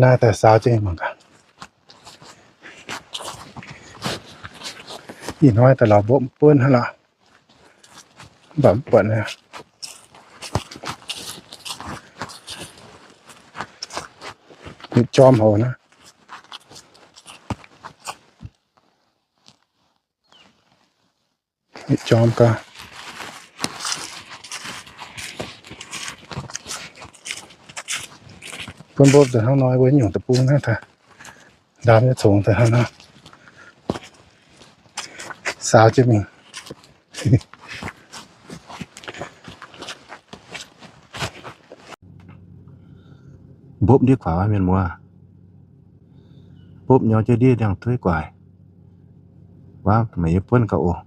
Naaiv daaih saau jienv mangc gaax. Ih hnoi daaih lorz mbopv buonv hnangv lorqc. Mv baac mv buatc naaiv. Jorm houc naaiv. Jorm gaax. Buonv mbopv daaih hnangv nor, mbuo nyungc deic-bung naaiv daaih ndaam nyei congx daaih hnangv nor. Saau jienv mingh. Mbopv ndiev guaax mienh muoz. Mbopv nyorng jienv ndiev ndiangx-tueiv guaax. Waav meih yie buonv gaax oc.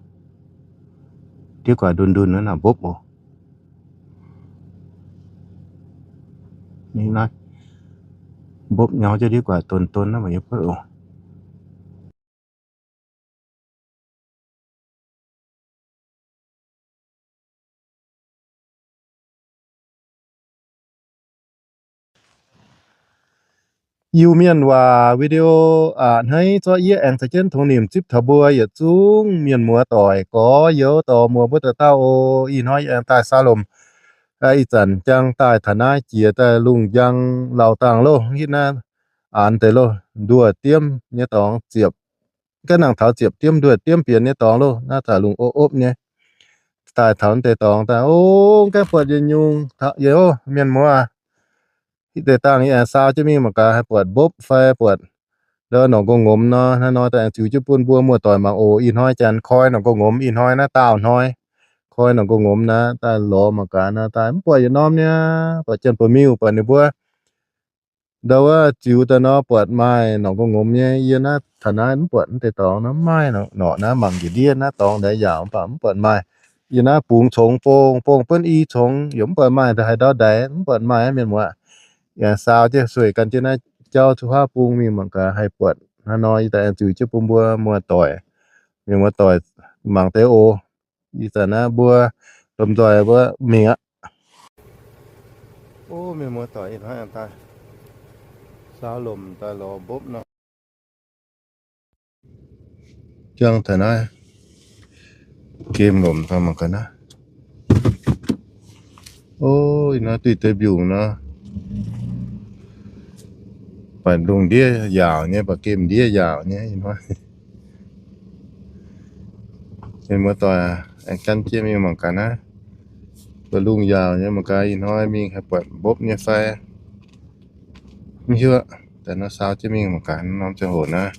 Ndiev guaax ndun-ndun naaiv mbopv oc. Naaiv mbopv nyorng jienv ndiev guaax don-don naaiv meih yie buonv oc. Iu-Mienh waac video a'hneiv zorqv yie aengx caux jienv tongx nimc zipv taux mbuo yietc zungv mienh muoz doic gorx-youz dorh muoz mbuo dauh dauh oc. Ih hnoi yie aengx daaih saau lomc. Ih zanc jang daaih taux naaiv jiex daaih lungh njang lauh dangh loh, hitv naaiv aanx deix loh, nduoh diemv nyei dorngx ziepc, ga'nangc taux ziepc diemv nduoh diemv bienx nyei dorngx loh, naaiv daaih lungh opv opv nyei. Daaih taux deix dorngx daaih, o, ganh buatc yietc nyungc, yie, o, mienh muoz, hitv deix dangh yie aengx saau jienv mingh mangc gaax haih buatc mbopv fai buatc ndau norqc nqox ngomz nor, hnangv nor daaih aengx ziux jienv bun mbuo muoz-doic mangc oc. Ih hnoi janx koi norqc nqox ngomz, ih hnoi naaiv daauh hnoi koi norqc nqox ngomz naaiv, daaih lorz mangc gaax naaiv daaih mv buatc yietc norm nyei, buatc janx-buoz-miuh buatc ninh mbuo ndau wuov ziux daaih nor buatc maaih norqc nqox ngomz nyei. Yie naaiv taux naaiv mv buatc deix dorngx nor, mv maaih norqc naaiv, mangc njiec ndiev naaiv dorngx ndaix yaauc mv baac mv buatc maaih. Yie naaiv bungx congx bong, bong buonv i congx yaac mv buatc maaih, haaix ndau ndaix mv buatc maaih, mienh muoz. Yie saau jienv sueih gan jienv naaiv jauv cuotv huaav bung mingh mangc gaax haih buatc hnangv nor, yie daaih aengx ziux jienv bun mbuo muoz-doic, mienh muoz-doic mangc deix oc. Ih zanc naaiv mbuo lomh nzoih mbuo mingh aqv. O, mienh muoz-doic, ih hnoi daaih saau lomc daaih lorz mbopv nor. Jang taux naaiv, gemh lomc daaih mangc gaax naaiv. O, ih hnoi duih deix mbiungc nor, baac lungh ndiev yaauc nyei, baac gemh ndiev yaauc nyei ih hnoi. Mienh muoz-doic, aengx gan jienv mingh mangc gaax naaiv. Baac lungh yaauc nyei, mangc gaax ih hnoi mingh haih buatc mbopv nyei fai. Mv hiuv, daaih nor saau jienv mingh mangc gaax norm ziangh hoc naaiv.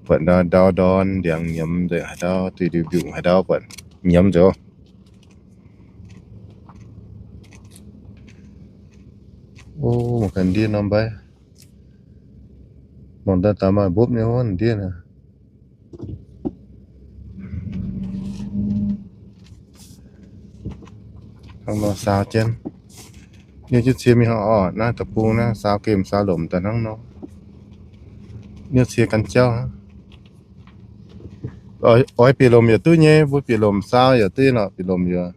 Buatc ndau ndorn ndiangx nyiemz nzengc haaix ndau, duih mbiungc haaix ndau buatc nyiemz nzengc. O, mangc gaax ndiev norm mbaiv. Mangc daaih daaih maaih mbopv nyei wuov ndiev naaiv. Hnangv nor saau jienv. Niouv jienv cie mingh hnangv orqc, naaiv deic-bung naaiv saau gemh saau lomc daaih hnangv nor. Niouv cie gan jauv. Oix bieqc lomc yaac duqv nyei, mbuo bieqc lomc saau yaac duqv nor, bieqc lomc yaac.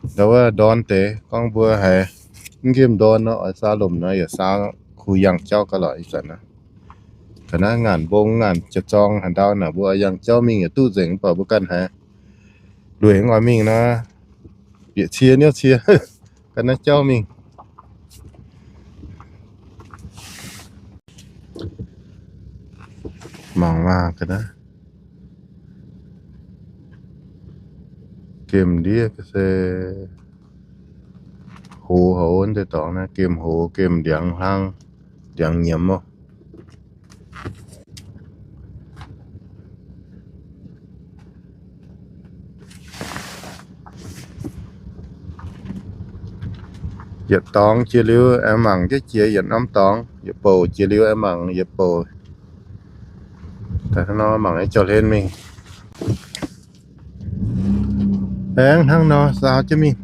Ndau wuov ndorn deix gorngv mbuo haiz mv nqemh ndorn nor, oix saau lomc nor yaac saau kuh yangh jauv gauh lorqc ih zanc naaiv. Ga'naaiv ngaanc mbong ngaanc jiex zorng haaix ndau naaic mbuo oix yangh jauv mingh yaac duqv nzengc, mv baac mbuo ganh haiz lueic oix mingh nor, bieqc cie niouv cie ganh naaiv jauv mingh. Mangc maah, ga'naaiv gemh ndiev se hoz haic, wuov deix dorngx naaiv gemh hoz, gemh ndiangx hlang, ndiangx nyiemz oc. Yietc dorngx jiex liuz aengx mangc jienv jiex yietc norm dorngx, yietc bouc jiex liuz aengx mangc yietc bouc. Daaih hnangv nor mangc nyei jauv-hlen mingh. Aengx hnangv nor saau jienv mingh.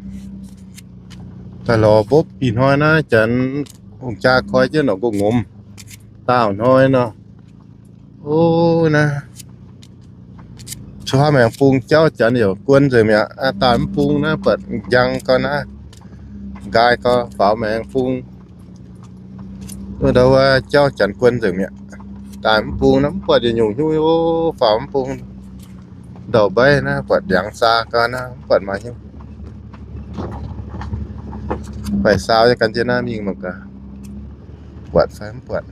Daaih lorz mbopv ih hnoi naaiv janx hungh jaa koi jienv norqc nqox ngomz. Daauh hnoi nor. O, naaiv cuotv huaav maengx bung jauv janx yaac guon nzengc mi'aqv. Daaih mv bung naaiv buatc njang gau naaiv, nqaai gau faaux maengx bung. Ndau wuov jauv janx guon nzengc mi'aqv. Daaih mv bung naaiv mv buatc yietc nyungc hnyouv, faaux mv bung ndau-mbaiv naaiv buatc ndiangx saa gau naaiv mv buatc maaih hnyouv. Fai saau yie gan jienv naaiv mingh mangc gaax, buatc fai mv buatc.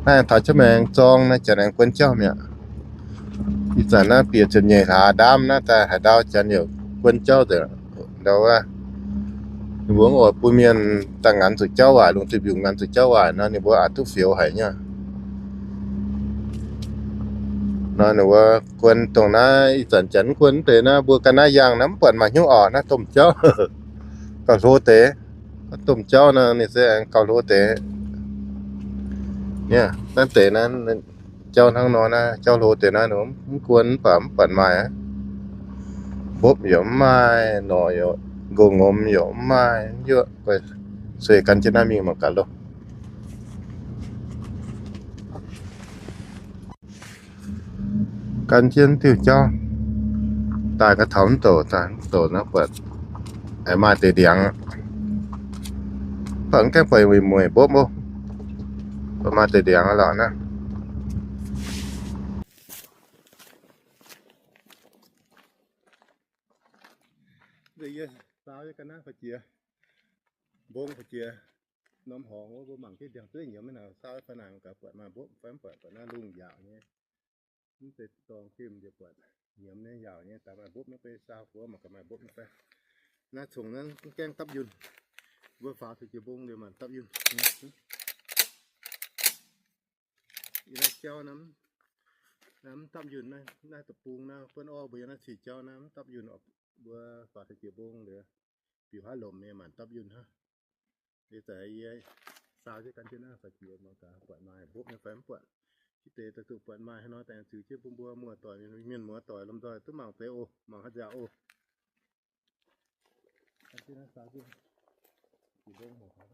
Naaiv taux jienv maengx zorng naaiv janx aengx guon jauv mi'aqv. Ih zanc naaiv bieqc ziepc nyeic hlaax ndaamv naaiv daaih haaix ndau janx yaac guon jauv nzengc. Ndau wuov ninh mbuo oix bun mienh daaih nganx zuqc jauv waaic, lungh duih mbiungc nganx zuqc jauv waaic nor, ninh mbuo aqc duqv fioux haic nyei. Nor ninh mbuo guon dongh naaiv ih zanc janx mv guon mv deix naaiv, mbuo ga'naaiv yangh naaiv mv buatc maaih hnyouv orqc, naaiv domh jauv gauh hlo deix. Domh jauv nor ninh se aengx gauh hlo deix. Naaiv deix naaiv jauv hnangv nor naaiv, jauv hlo deix naaiv, mv guon mv baac mv buatc maaih aqv. Mbopv yaac mv maaih, norqc yaac, nqox-ngomz yaac mv maaih, yuoqv sueih gan jienv naaiv mingh mangc gaax loh. Gan jienv diuh jauv daaih ga'taux mv douc, daaih mv douc naaiv buatc aengx maaih deix ndiangx. Mv baac mv gaengh buatc mueic mbopv oc. Buatc maaih deix ndiangx lorqc naaiv. Yie saau yie ga'naaiv fu'jiex, mbong fu'jiex, norm horngz wuov mbuo mangc jienv ndiangx-dueiv nyiemz naaic, saau fai naaic gaax buatc maaih mbopv fai mv buatc, buatc naaiv lungh yaauc nyei. Mv zeiz dorngx gemh njiec buatc nyiemz nyei, yaauc nyei, daaih maaih mbopv nyei, beiv saau buov mangc gaax maaih mbopv nyei fai. Naaiv congx naaiv mv gaengh dapv yunh. Mbuo faaux taux jiex mbong liuz maanc dapv yunh. Yie naaiv jauv naaiv mv dapv yunh, naaiv deic-bung naaiv buonv orv mbuo yiem naaiv cih jauv naaiv mv dapv yunh oc. Mbuo faaux taux jiex mbong liuz, biux haav lomc nyei maanc dapv yunh hnangv. Liuz za'gengh yie saau jienv gan jienv naaiv faaux jiex mangc gaax buatc maaih mbopv nyei fai mv buatc. Jiex deix daaih zuqc buatc maaih haaix nor daaih zuqc jienv bun mbuo muoz-doic, mienh muoz-doic lomh nzoih duqv mangc deix oc, mangc haaix nziaauc oc. Gan jienv naaiv saau jienv jiex mbong mangc gaax.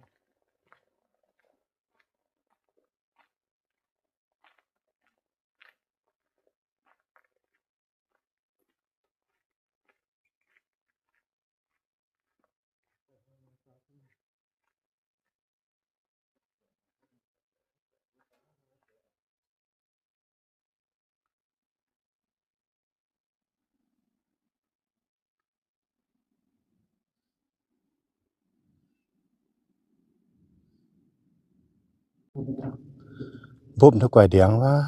Mbopv ndau guaix ndiangx wuov.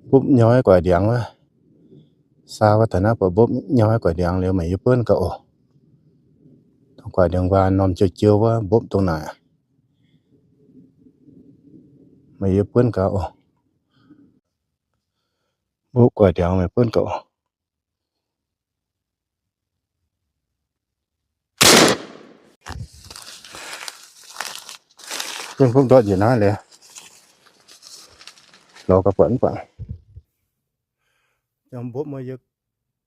Mbopv nyauv guaix ndiangx wuov. Saau gau taux naaiv buatc mbopv nyauv guaix ndiangx liuz meih yie buonv gaax oc. Dongh guaix ndiangx nquaah norm jiou jiou wuov mbopv dongh naaic. Meih yie buonv gaax oc. Mbopv guaix ndiangx meih buonv gaax oc. Buonv mbopv ndortv njiec naaiv liuz, lorz gaax buatc mv buatc. Yiem mbopv muoz yie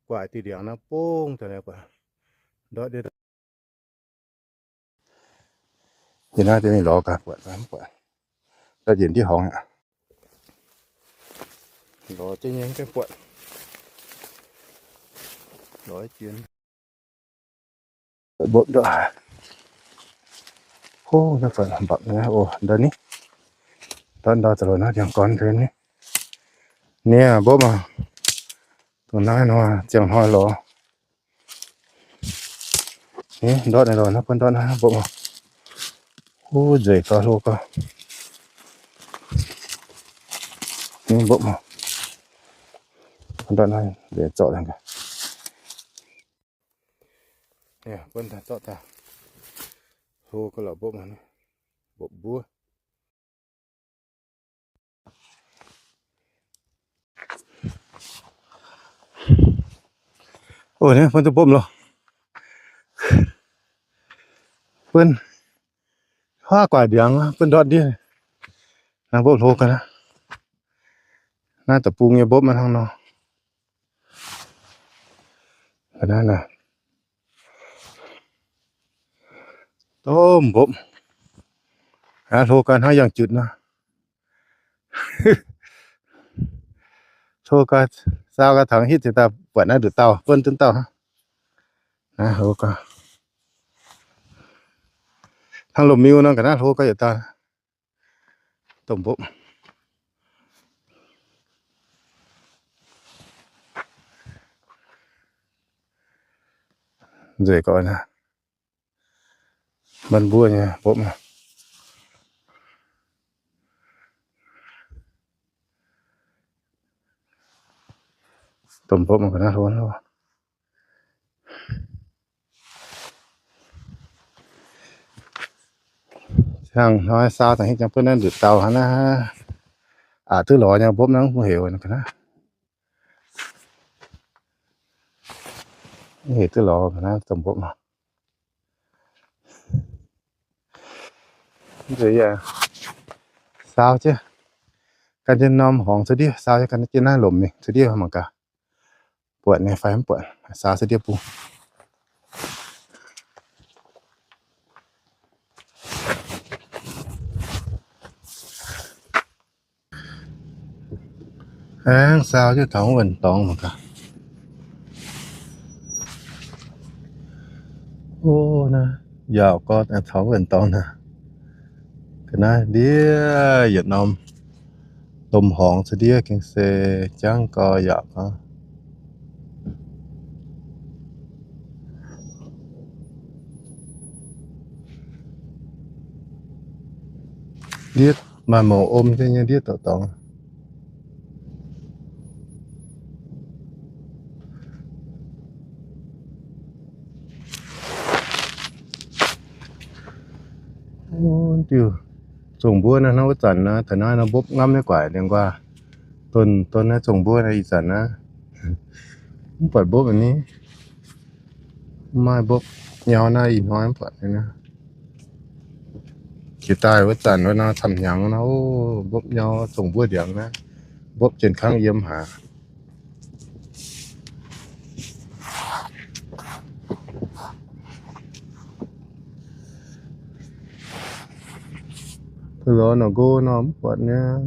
guaix diuh ndiangx naaiv bung daaih buatc ndortv ndiev. Njiec naaiv mingh lorz gaax buatc mv buatc. Ndortv njiec ndiev horngz aqv. Lorz jienv nyei mv gaengh buatc. Lorz jienv. Mbopv ndortv haic. Hov, naaiv buatc mbapc nyei oc, ndortv ni. Ndortv ndau za'loc naaiv ndiangx-gorn ndortv ni. Niaa, mbopv maah. Dongh naaiv nor ziangh hnoi lorz. Ni ndortv naaiv lorz naaiv, buonv ndortv naaiv mbopv maah. Huv, nzeic gau, hlo gau. Ni mbopv maah. Ndortv naaiv nzeic zorqv gaax. Buonv daaih zorqv daaih. Hlo gau lorqc mbopv maah, mbopv mbuov. Oc, buonv duqv mbopv loh. Buonv huaav guaaic ndiangx, buonv ndortv ndiev. Naaiv mbopv hlo ga'naaiv. Naaiv deic-bung nyei mbopv maiv hnangv nor. Ga'naaiv naaiv. Domh mbopv. Aav, hlo gau hnangv yangh jutc nor. Hlo gau, saau gau taux hitv ziouc daaih buatc naaiv nduqc dauh, buonv duqv dauh hnangv. Naaiv hlo gau. Hnangv loz-miu nor ga'naaiv hlo gau yietc dauh. domh mbopv. Nzueic gorqv naaiv. Maiv mbuov nyei mbopv. Domh mbopv ga'naaiv hlo. Hnangv hnoi saau daaih hitv jangx buonv naaiv nduqc dauh hnangv naaiv. Aqc duqv lorz nyei mbopv naaiv mv heuc ga'naaiv. Mv heuc duqv lorz ga'naaiv domh mbopv. Saau jienv gan jienv norm horngz cuotv ndiev, saau jienv gan jienv naaiv lomc mingh cuotv ndiev mangc gaax. Buatc nyei fai mv buatc, saau cuotv ndiev bung. Aengx saau jienv taux wuonh dorngx mangc gaax. Ov, naaiv yaauc gorx taux wuonh dorngx naaiv. Ga'naaiv ndiev yietc norm domh horngz cuotv ndiev gengh se jangv gorx yaauc gorx. Ndiev maaih mouc om jienv nyei ndiev dorngx dorngx. Diuh zongh mbuov naaiv, naaiv wuov zanc naaiv, taux naaiv nor mbopv ngamv nyei guaaic liuz nquaah. Donx, donx naaiv zongh mbuov naaiv ih zanc naaiv, mv buatc mbopv ni. Mv maaih mbopv nyau naaiv ih hnoi mv buatc nyei naaiv. Jiex daaih wuov zanc wuov nor camv hnyangx nor, mbopv nyau zongh mbuov ndiangx naaiv, mbopv jien kangv yiem haic. Lorz norqc nqo nor mv buatc nyei.